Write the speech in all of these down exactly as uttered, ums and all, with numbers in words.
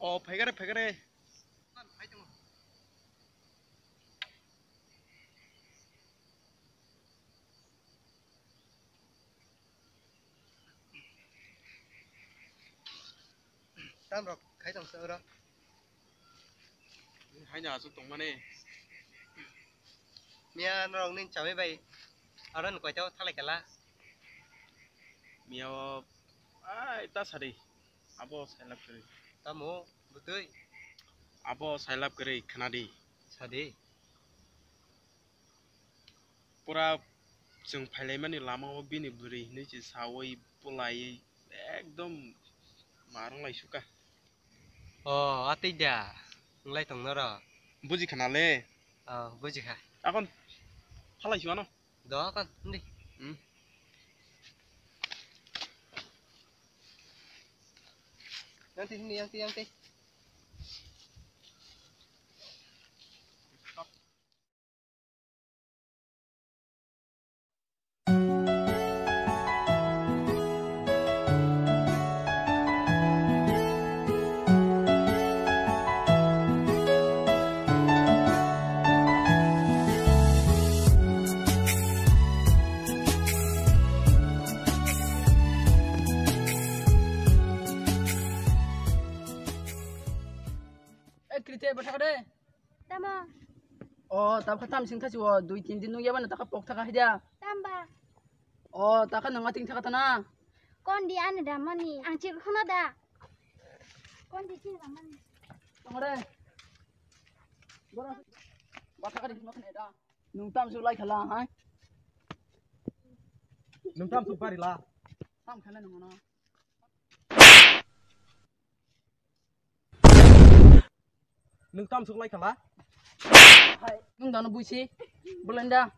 O, phaikare, phaikare. Tam rok khai tong se oro. Haino aswk tongmani. Miya norok nini chamai bai aro ni koito thalai kala. Miya o ai ta sadi. Abo sailab kwrwi. Tamo bwtwi. Abo sailab kwrwi khwnadi. Sadi. Pura chwng phailaimani lamao bini bwrwi hinwi se sawi bulaiwi ekdom ma rwnglai suka. O, atwi da, wnglai tong noro. Buji khana le. O, buji kha. Akon phalai suano. Do akon, ndi. Hmm. Yang ti, yang ti, yang ti. Eh, Kriti, bwthak de. Tamo? O, tabkha tam sing thasi o, dui tin din nung yabano taka pok thaka haida. Tamba? O, taka nung ating thaka tana. Kondi ani da mani, ang chik khuna da. Kondi chik da mani. Tongore. Bora. Bwthak de hino khne da. Nung tam su lai khala, hai. Nung tam su bari la. Tam khana nung no. Nung tam suklai khala? Hai, nung dano buisi. Belenda.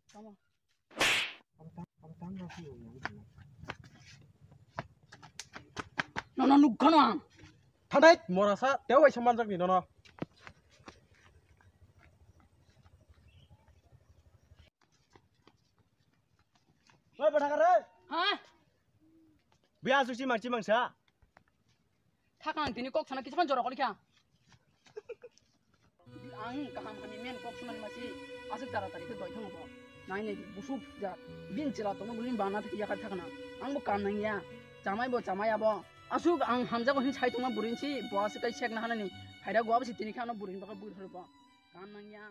Tamo. Nono nukgano ang. Thanai morasa teo waisa manjakni nono. Oi, bwthakare. Ha? Biya asuk simang simang sa. Thakang tini kok sana kisaman jora kolikha. Ang kaham kami men kok suman masi asuk tara tari ke doi thang bo. Nai nai busuk ja bin chila tongma bulin bana thaki yakar thakna. Ang bo kam nang ya. Chamai bo chamai abo. Asuk ang hamjago hin sai tongma burin si bo asuk kai sek na hanani. Phaida go abo si tini khano burin baka bui thor bo. Kam nang ya.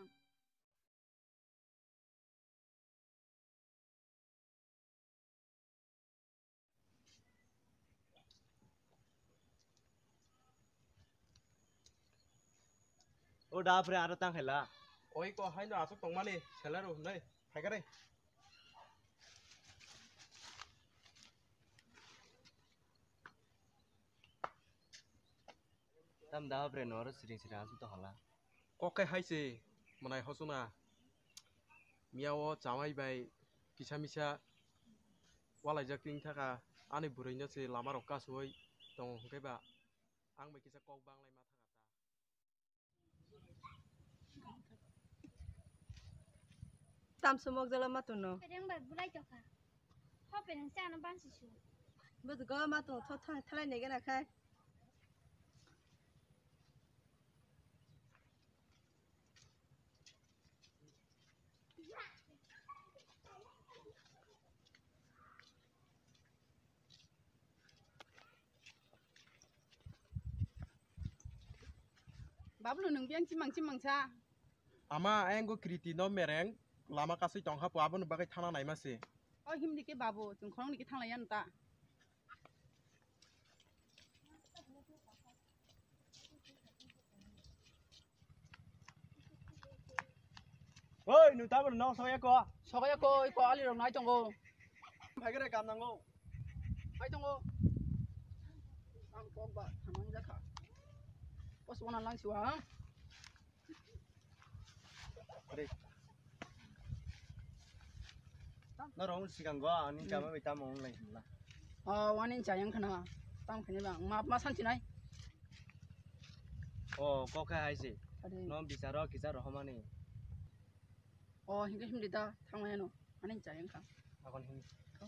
O da pre aro tang khaila. Oi ko haino asuk tongmani seller o hnai phaikare. Tam da pre noro siring siring asuk to hala. Kok khe hai se mwnai hosuna. Miya o chamai bai kisa misa walaijak twi thaka ani bwrwi no se lama rok kasui tongo hwnkhe ba ang bai kisa kok banglai ma thaka ta. Tamsumok jala matono. Pereng bai bulai tokha. Ho pereng se ano bansi su. Bujgo mato tho tho thalai nege na khai. Bablu, nung biyang chimang chimang sa. Ama ayang go Kriti no mereng lama kasui tongkha po, aboni bagwi thana naima se. O himdi ke babu, chwng khoroknwi ke thanglaiya nw ta. Oi, nung tabuk no sokya ko? Sokya ko, iko ali rok nai tongo. Phaikre kam nango. Hai tongo. Ang kok ba thamang jakha. Pos wana lang siwa. Re. Norok sikango ani kama bai tamo wng lai hinla. O, wani cha yang khna. Tam khani ba. Ma, ma santi nai. O, kok hai hai se. Ade. No bicharo kicharo homani. O, hingke himdi ta thang mano. Ani cha yang kha. Akon hin. Kha.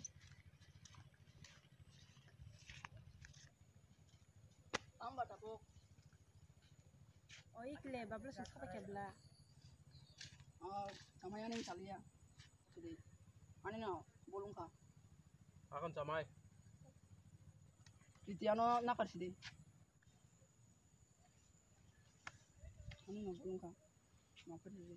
Oi kle babla sung sapa kebla. Oh, sama yang ini kali ya. Jadi, ani no bolong ka. Akan samai. Titiano nakar sidi. Ani no bolong ka. Makar sidi.